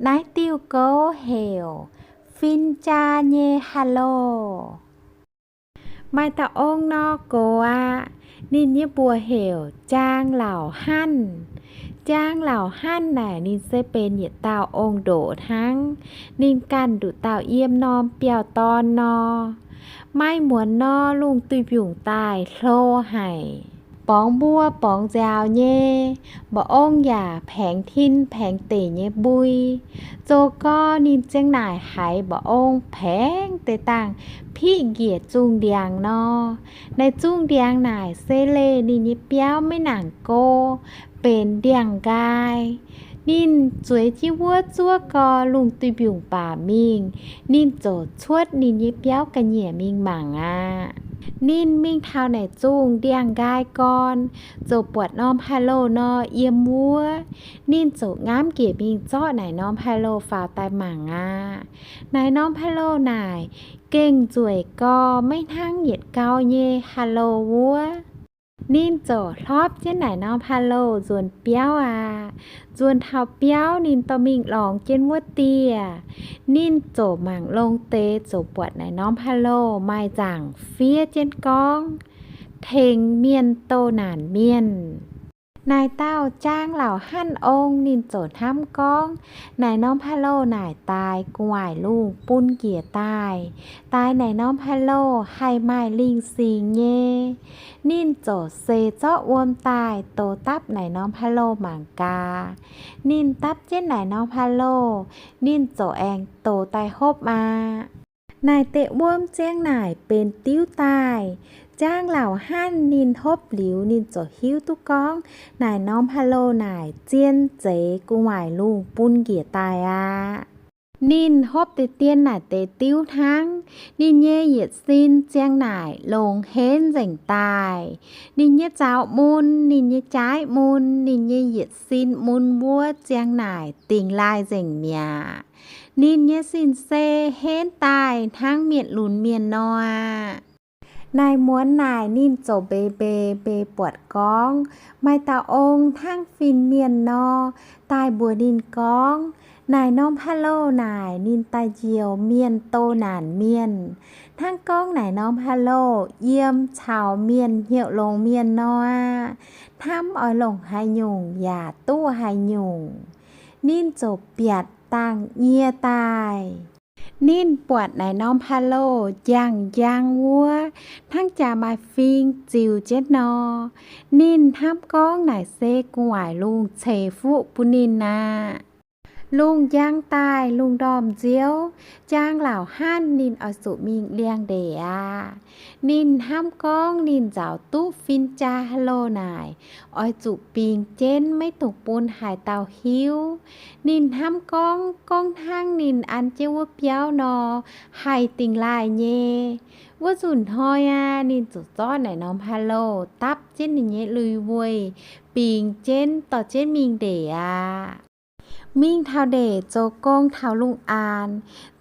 Naaiv diuh gouv heuc Fin-Jaa Nyei Halo. Maaih dauh ong nor gox aqv. Ninh nyei mbuox heuc Jaang Lauc Hanv. Jaang Lauc Hanv naaic ninh se benx yietc dauh ong-ndoqc hnangv. Ninh ganh nduqc dauh yiem norm biauv-dorn nor. Maaih muonz nor, lungh duih mbiungc daaih hlo haic, borngz mbuo borngz nziaaux nyei, mba'ong yaac paengx tin paengx deic nyei mbui. Zoux gau ninh ziang naaic haiz mba'ong paengx deix dangh piqv njiec zungh ndiangx nor. Naaic zungh ndiangx naaic se leih ninh nyei biauv maiv nangc go, benx ndiangx-nqaai. Ninh zueiz jienv wuov zuov gau lungh duih mbiungc baac mingh, ninh ziouc cuotv ninh nyei biauv ga'nyiec mingh mangc aqv. Ninh mingh taux naaic zungh ndiangx-nqaai gorn, ziouc buatc norm haaix loh nor yiem wuov. Ninh ziouc ngamv njiec mingh zorqv naaic norm haaix loh faaux daaih mangc aqv. Naaic norm haaix loh naaic gengh nzueic gau, maiv hnangv yietc gau nyei haaix loh wuov. Ninh ziouc hlopv jienv naaic norm haaix loh nzuonx biauv aqv. Nzuonx taux biauv ninh dorh mingh lorngx jienv wuov dieh. Ninh ziouc mangc longx deix ziouc buatc naaic norm haaix loh maaih nzaangc fiev jienv gorngv, Tengx mienh doh naanc mienh. Naaic dauh Jaang Lauc Hanv Ong ninh ziouc hnamv gorngv, naaic norm haaix loh naaic daaix gu'nguaaic lungh bun njiec daaih. Daaix naaic norm haaix loh haih maaih lingh singx nyei. Ninh ziouc seix zorqv wuom daaih dox dapv naaic norm haaix loh mangc gaax. Ninh dapv jienv naaic norm haaix loh, ninh ziouc aengx dox daaih hopv aqv. Naaic deix wuom ziang naaic benx diuv daaih. Jaang Lauc Hanv ninh hopv liuz ninh ziouc hiuv duqv gorngv naaic norm haaix loh naaic zien zeiz gu'nguaaic lungh bun njiec daaih aqv. Ninh hopv deix dien naaic deix diuv hnangv. Ninh nyei yietc sin ziang naaic longx henv nzengc daaih. Ninh nyei zaux mun, ninh nyei jaaiv mun, ninh nyei yietc sin mun wuov ziang naaic dingx laaih nzengc mi'aqv. Ninh nyei sin-seix henv daaih hnangv mienh lunx mienh nor aqv. Naaic muonz naaic ninh ziouc mbeix mbeix mbeix buatc gorngv maaih dauh ong hnangv fin-mienh nor daaih mbuox ninh gorngv, naaic norm haaix loh naaic ninh daaih njoux mienh doh naanc mienh, hnangv gorngv naaic norm haaix loh yiem caux mienh hnyouv longx mienh nor aqv. Hnamv oix longc haaix nyungc yaac duqv haaix nyungc. Ninh ziouc biatc dangh nyie daaih. Ninh buatc naaic norm haaix loh njang njang wuov, hnangv jaax maaih fing ziux jienv nor. Ninh hnamv gorngv naaic se gu'nguaaic lungh ceix fuqv bun ninh aqv. Lungh njang daaih lungh ndorm nziouv, Jaang Lauc Hanv ninh oix zuqc mingh liangx-ndeic aqv. Ninh hnamv gorngv ninh nzaaux duqv fin-jaa haaix loh naaic, oix zuqc bingx jienv, maiv dungx bun haaix dauh hiuv. Ninh hnamv gorngv, gorngv hnangv ninh an jienv wuov biauv nor, haih dingx laaih nyei. Wuov nzunc hnoi aqv, ninh ziouc zorqv naaic norm haaix loh dapv jienv ninh nyei lui-weih, bingx jienv dorh jienv mingh ndeic aqv. Mingh taux ndeic zoux gong taux lungh aanx,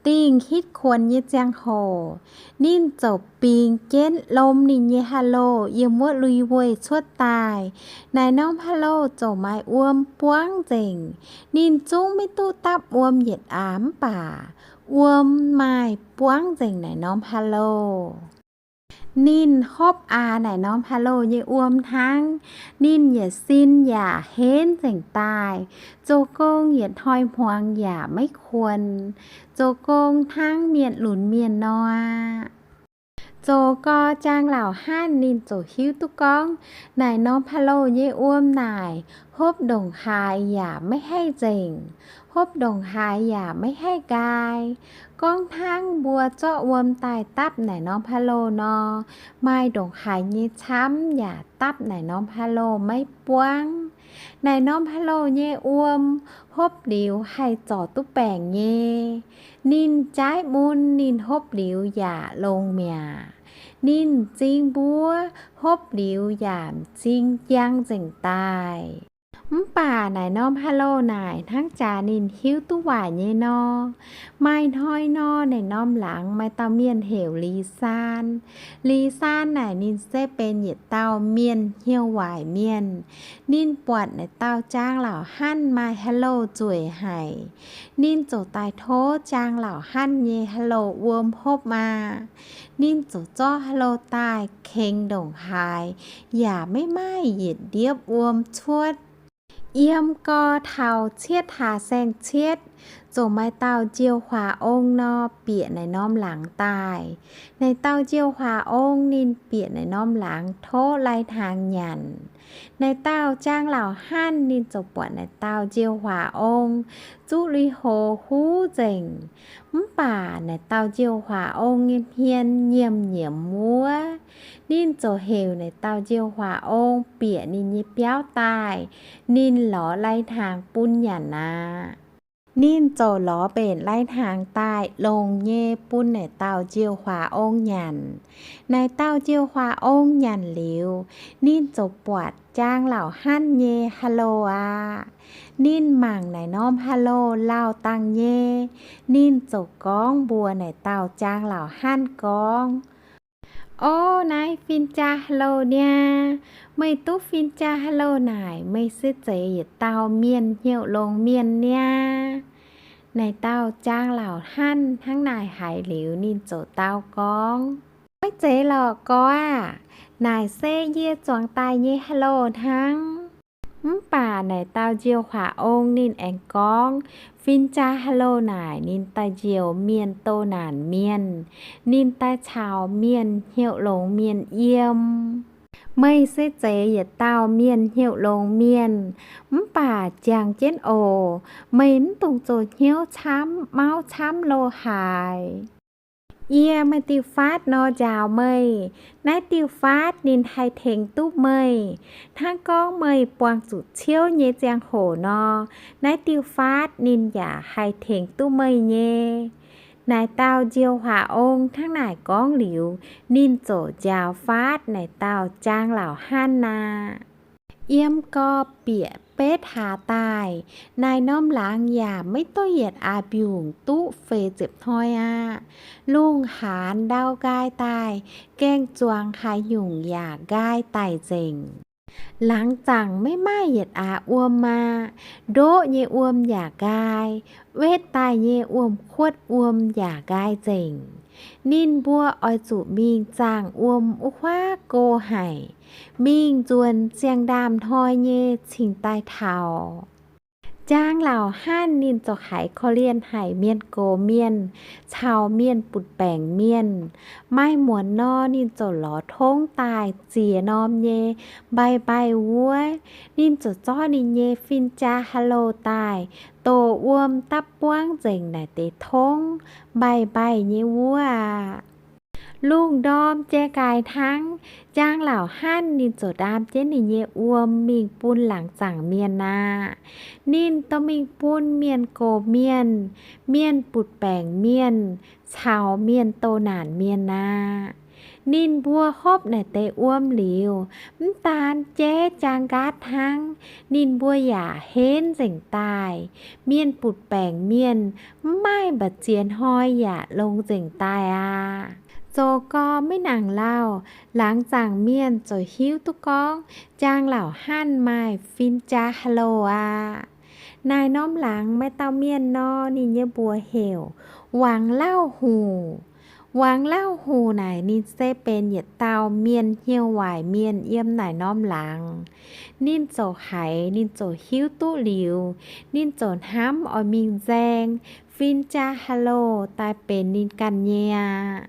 dingh hitv kuonx nyei ziangh hoc, ninh ziouc bingx jienv lom ninh nyei haaix loh yiem wuov lui-weih cuotv daaih. Naaic norm haaix loh ziouc maaih wuom buangv nzengc. Ninh zungv maiv duqv dapv wuom yietc aax mv baac wuom maaih buangv nzengc naaic norm haaix loh. Ninh hopv aax naaic norm haaix loh nyei wuom hnangv. Ninh yietc sin yaac henv nzengc daaih, zoux gong yietc hnoi hmuangx yaac maiv kuonx, zoux gong hnangv mienh lunx mienh nor aqv. Zoux gau, Jaang Lauc Hanv ninh ziouc hiuv duqv gorngv naaic norm haaix loh nyei wuom naaic hopv ndongc haaix yaac maiv haih nzengc, hopv ndongc haaix yaac maiv haih nqaai. Gorngv hnangv mbuo zorqv wuom daaih dapv naaic norm haaix loh nor, maaih ndongc haaix nyei camv yaac dapv naaic norm haaix loh maiv buangv. Naaic norm haaix loh nyei wuom hopv liuz haih zorc duqv baengc nyei. Ninh jaaiv mun ninh hopv liuz yaac longx mi'aqv. Ninh m'zing mbuov hopv liuz yaac m'zing njang nzengc daaih. Mv baac naaic norm hello naaic hnangv jaax ninh hiuv duqv waaic nyei nor. Maaih hnoi nor, naaic norm laangz maaih dauh mienh heuc Li Saan. Li Saan naaic ninh se benx yietc dauh mienh hnyouv waaic mienh. Ninh buatc naaic dauh Jaang Laauc Hanv maaih hello nzueic haic. Ninh ziouc daaih tov Jaang Laauc Hanv nyei hello wuom hopv maah. Ninh ziouc zorqv hello daaih kengx ndongc haaix yaac maiv maaih yietc ndiepv wuom cuotv. Yiem gau taux cietv hlaax saeng-cietv, ziouc maaih dauh njiu huaax ong nor bieqc naaic norm laangz daaih. Naaic dauh njiu huaax ong ninh bieqc naaic norm laangz tov lai-hnaangx nyanc. Naaic dauh Jaang Laauc Hanv ninh ziouc buatc naaic dauh njiu huaax ong zuqv lui-houx huv nzengc. Mv baac naaic dauh njiu huaax ong nyei hmien nyiemc-nyiemc wuov. Ninh ziouc heuc naaic dauh njiu huaax ong bieqc ninh nyei biauv daaih, ninh lorz lai-hnaangx bun nyanc aqv. Ninh ziouc lorz mbenc lai-hnaangx daaih longc nyei bun naaic dauh njiu huaax ong nyanc. Naaic dauh njiu huaax ong nyanc liuz, ninh ziouc buatc Jaang Laauc Hanv nyei hello aqv. Ninh mangc naaic norm hello lauh dangh nyei, ninh ziouc gorngv mbuox naaic dauh Jaang Laauc Hanv gorngv, O, naaiv fin-jaa hello niaa. Meih duqv fin-jaa hello naaic, meih se zeiz yietc dauh mienh hnyouv longx mienh niaa. Naaic dauh Jaang Laauc Hanv hnangv naaic haiz liuz, ninh ziouc dau gorngv, Maiv zeiz lorqc, gorx aah! Naaic se yie zuangx daaih nyei hello hnangv. Mv baac naaic dauh njiu huaax ong ninh aengx gorngv, Fin-jaa hello naaic ninh daaih njoux mienh doh naanc mienh, ninh daaih caux mienh hnyouv longx mienh yiem. Meih se zeiz yietc dauh mienh hnyouv longx mienh, mv baac jangx jienv oc. Meih mv dungx zoux hnyouv camv mauv camv lo haaix. Yie maaih diuh faatv nor njaaux meih. Naaiv diuh faatv ninh haih tengx duqv meih. Hnangv gorngv meih buangh zuqc ciouv nyei ziangh hoc nor, naaiv diuh faatv ninh yaac haih tengx duqv meih nyei. Naaic dauh njiu huaax ong hnangv naaic gorngv liuz, ninh ziouc njaaux faatv naaic dauh Jaang Laauc Hanv aqv. Yiem gau bieqc betv hlaax daaih, naaic norm laangz yaac maiv duqv yietc aax mbiungc duqv feix ziepc hnoi aqv. Lungh haanz ndau nqaai daaih, gaeng zuangx haaix nyungc yaac nqaai daic nzengc. Laangz zaangc maiv maaih yietc aax wuom aqv. Ndoqv nyei wuom yaac nqaai, wetv daaih nyei wuom-kuotv wuom yaac nqaai nzengc. Ninh mbuo oix zuqc mingh zaangh wuom wuov huaav go haic, mingh nzuonx ziangh ndaamv hnoi nyei cingx daaih taux. Jaang Laauc Hanv ninh ziouc haiz korv-lienh haic mienh gox mienh caux mienh butv-baengc mienh. Maaih muonz nor, ninh ziouc lorz tongv daaih ziex norm nyei mbaih-mbaih wuov. Ninh ziouc zorqv ninh nyei fin-jaa hello daaih doh wuom dapv buangv nzengc naaic deix tongv mbaih-mbaih nyei wuov aqv. Lungh ndorm jai nqaai hnangv, Jaang Laauc Hanv ninh ziouc ndaam jienv ninh nyei wuom mingh bun laangz zaangc mienh aqv. Ninh dorh mingh bun mienh gox mienh, mienh butv-baengc mienh, caux mienh doh naanc mienh aqv. Ninh mbuo hopv naaic deix wuom liuz, mv daan jaiv jaang nqaatv hnangv, ninh mbuo yaac henv nzengc daaih. Mienh butv-baengc mienh mv maaih mba'ziex hnoi yaac longx nzengc daaih aqv. Zoux gorx maiv nangc lauh, laangz zaangc mienh ziouc hiuv duqv gorngv Jaang Laauc Hanv maaih fin-jaa hello aqv. Naaic norm laangz maaih dauh mienh nor, ninh nyei mbuox heuc Wangc Lauh Hungh. Wangc Lauh Hungh naaic ninh se benx yietc dauh mienh hnyouv waaic mienh yiem naaic norm laangz. Ninh ziouc haiz, ninh ziouc hiuv duqv liuz, ninh ziouc hnamv oix mingh nzaeng fin-jaa hello daaih benx ninh ganh nyei aqv.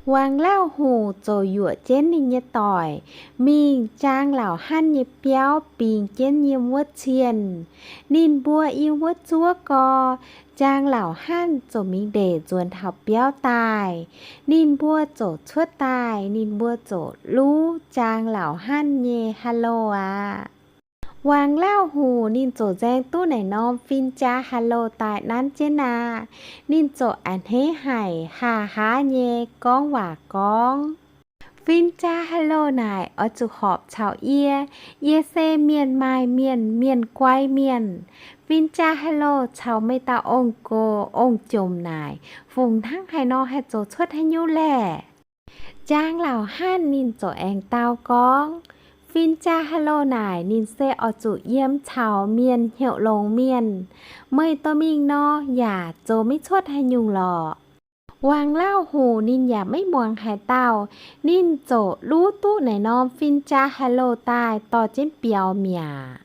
Wangc Lauh Hungh ziouc yuoqc jienv ninh nyei doic mingh Jaang Laauc Hanv nyei biauv bingx jienv yiem wuov cienh. Ninh mbuo yiem wuov zuov gau, Jaang Laauc Hanv ziouc mingh ndeic nzuonx taux biauv daaih. Ninh mbuo ziouc cuotv daaih, ninh mbuo ziouc luv Jaang Laauc Hanv nyei hello aqv. Wangc Lauh Hungh ninh ziouc nzaeng duqv naaic norm fin-jaa hello daaih nanv jienv aqv. Ninh ziouc a'hneiv haic, haa haa nyei gorngv waac gorngv, Fin-jaa Haaix Loh naaic oix zuqc horpc caux yie. Yie se mienh maaih mienh, mienh guai mienh. Fin-jaa Haaix Loh caux meih dauh ong-gox ong-jomc naaic, fungc hnangv haaix nor haih zoux cuotv haaix nyungc laeh? Jaang Lauc Hanv ninh ziouc aengx dau gorngv, Fin-jaa Haaix Loh naaic ninh se oix zuqc yiem caux mienh hnyouv longx mienh. Meih dorh mingh nor yaac zoux maiv cuotv haaix nyungc lorqc. Wangc Lauv Hungh ninh yaac maiv muangx haaix dauh. Ninh ziouc luv duqv naaic norm fin-jaa Haaix Loh daaih dorh jienv biaux mi'aqv.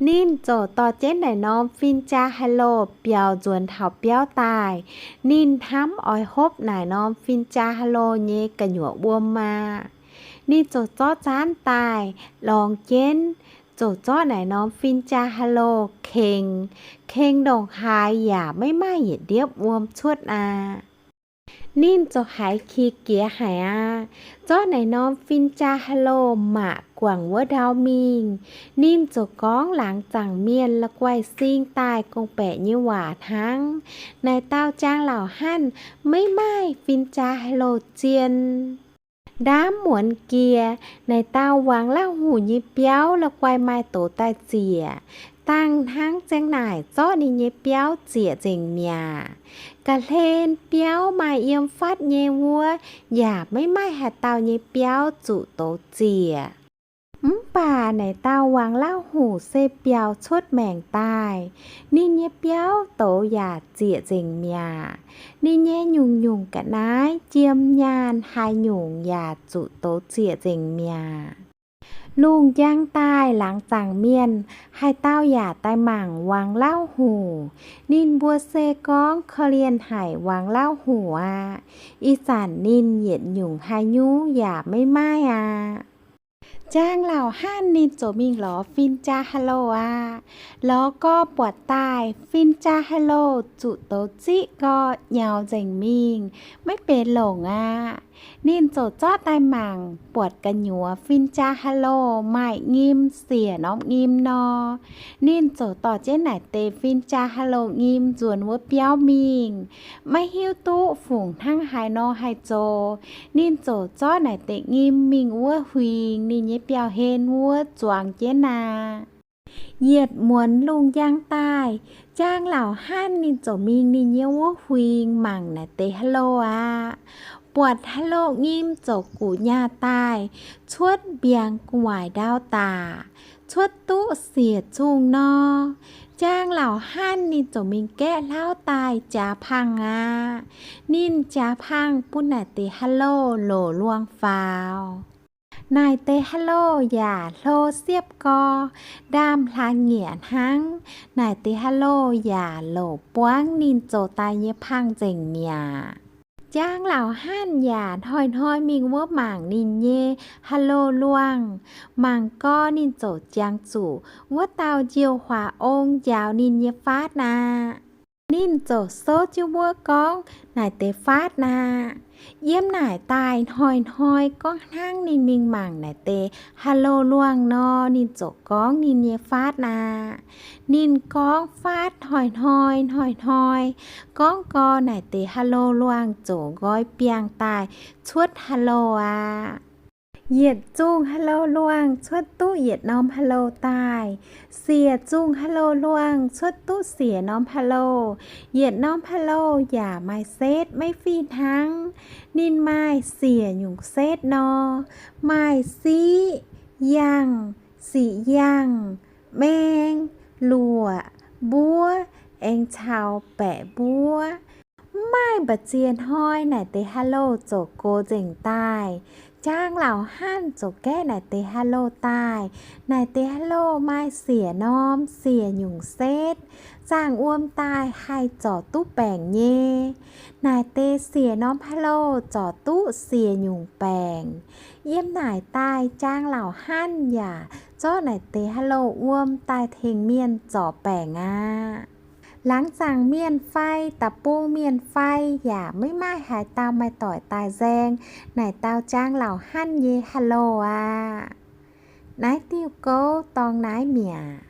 Ninh ziouc dorh jienv naaic norm fin-jaa Haaix Loh biaux nzuonx taux biauv daaih. Ninh hnamv oix hopv naaic norm fin-jaa Haaix Loh nyei gu'nyuoz wuom aqv. Ninh ziouc zorqv zaanv daaih lorngx jienv, ziouc zorqv naaic norm fin-jaa Haaix Loh kengx, kengx ndongc haaix yaac maiv maaih yietc ndiepv wuom cuotv aqv. Ninh ziouc haiz qiex jiez haic aqv. Zorqv naaic norm fin-jaa Haaix Loh maac guangc wuov ndau mingh. Ninh ziouc gorngv laangz zaangc mienh la'guaih sing daaih gorngv-baeqc nyei waac hnangv. Naaic dauh Jaang Lauc Hanv maiv maaih fin-jaa Haaix Loh zien. Ndaamv muonz jiex, naaic dauh Wangc Lauv Hungh nyei biauv la'guaih maaih douz daaih ziec. Dangh hnangv ziang naaic zorqv ninh nyei biauv ziec nzengc mi'aqv. Ga'hlen biauv maaih yiem fatv nyei wuov, yaac maiv maaih haaix dauh nyei biauv zuqc douz ziec. Mv baac naaic dauh Wangc Lauv Hungh se biaux cuotv maengc daaih, ninh nyei biauv douz yaac ziec nzengc mi'aqv. Ninh nyei nyungc-nyungc ga'naaiv jiem nyaanh haaix nyungc yaac zuqc douz ziec nzengc mi'aqv. Lungh njang daaih laangz zaangc mienh, haaix dauh yaac daaih mangc Wangc Lauv Hungh. Ninh mbuo se gorngv korv-lienh haic Wangc Lauv Hungh aqv. Ih zanc ninh yietc nyungc haaix nyungc yaac maiv maaih aqv. Jaang Lauc Hanv ninh ziouc mingh lorz fin-jaa Haaix Loh aqv. Lorz gorx buatc daaih, fin-jaa Haaix Loh zuqc douz ziqv gorx nyaux nzengc mingh, maiv benx longc aqv. Ninh ziouc zorqv daaih mangc, buatc gu'nyuoz fin-jaa Haaix Loh maaih nyim siec norm nyim nor. Ninh ziouc dorh jienv naaic deix fin-jaa Haaix Loh nyim nzuonx wuov biauv mingh. Maiv hiuv duqv fungc hnangv haaix nor haih zoux, ninh ziouc zorqv naaic deix nyim mingh wuov huingx ninh nyei biauv-hlen wuov zuangx jienv aqv. Yietc muonz lungh njang daaih, Jaang Lauc Hanv ninh ziouc mingh ninh nyei wuov huingx mangc naaic deix Haaix Loh aqv. Buatc Haaix Loh nyim ziouc guqc nyaah daaih, cuotv mbiaangx gu'nguaaic ndau daaih, cuotv duqv siec zungh nor. Jaang Lauc Hanv ninh ziouc mingh gaeqv hlauv daaih jaax pangh aqv. Ninh jaax pangh bun naaic deix Haaix Loh loc luangh faaux. Naaic deix Haaix Loh yaac hlo siepv gorx, ndaamv-hlaang nyieqc hnangv. Naaic deix Haaix Loh yaac loc buangv ninh zoux daaih nyei pangh nzengc mi'aqv. Jaang Lauc Hanv yaac hnoi-hnoi mingh wuov mangc ninh nyei Haaix Loh luangh, mangc gorx ninh ziouc jangx zuqc wuov dauh njiouh huaax ong njaaux ninh nyei faatv aqv. Ninh ziouc souv jienv wuov gorngv naaic deix faatv aqv. Yiem naaic daaih hnoi-hnoi gorngv hnangv ninh mingh mangc naaic deix Haaix Loh luangh nor, ninh ziouc gorngv ninh nyei faatv aqv. Ninh gorngv faatv hnoi-hnoi hnoi-hnoi, gorngv gorx naaic deix Haaix Loh luangh ziouc nqoi biangh daaih cuotv Haaix Loh aqv. Yietc zungh Haaix Loh luangh cuotv duqv yietc norm Haaix Loh daaih. Siec zungh Haaix Loh luangh cuotv duqv siec norm Haaix Loh. Yietc norm Haaix Loh yaac maaih setv maiv fih hnangv. Ninh maaih siec nyungc setv nor, maaih siqv, yangh, siqv yangh, meng, luoqc, mbuov, aengx caux baeqc mbuov. Mv maaih mbu'ziex hnoi naaic deix Haaix Loh ziouc gox nzengc daaih. Jaang Lauc Hanv ziouc gaeqv naaic deix Haaix Loh daaih. Naaic deix Haaix Loh maaih siec norm siec nyungc setv. Zaangh wuom daaih haih zorc duqv baengc nyei. Naaic deix siec norm Haaix Loh zorc duqv siec nyungc baengc. Yiem naaic daaih Jaang Lauc Hanv yaac zorqv naaic deix Haaix Loh wuom daaih tengx mienh zorc baengc aqv. Laangz zaangc mienh fai da'bung mienh fai yaac maiv maaih haaix dauh maaih doic daaih nzaeng naaic dauh Jaang Lauc Hanv nyei Haaix Loh aqv. Naaiv diuh gouv dorngx naaiv mi'aqv.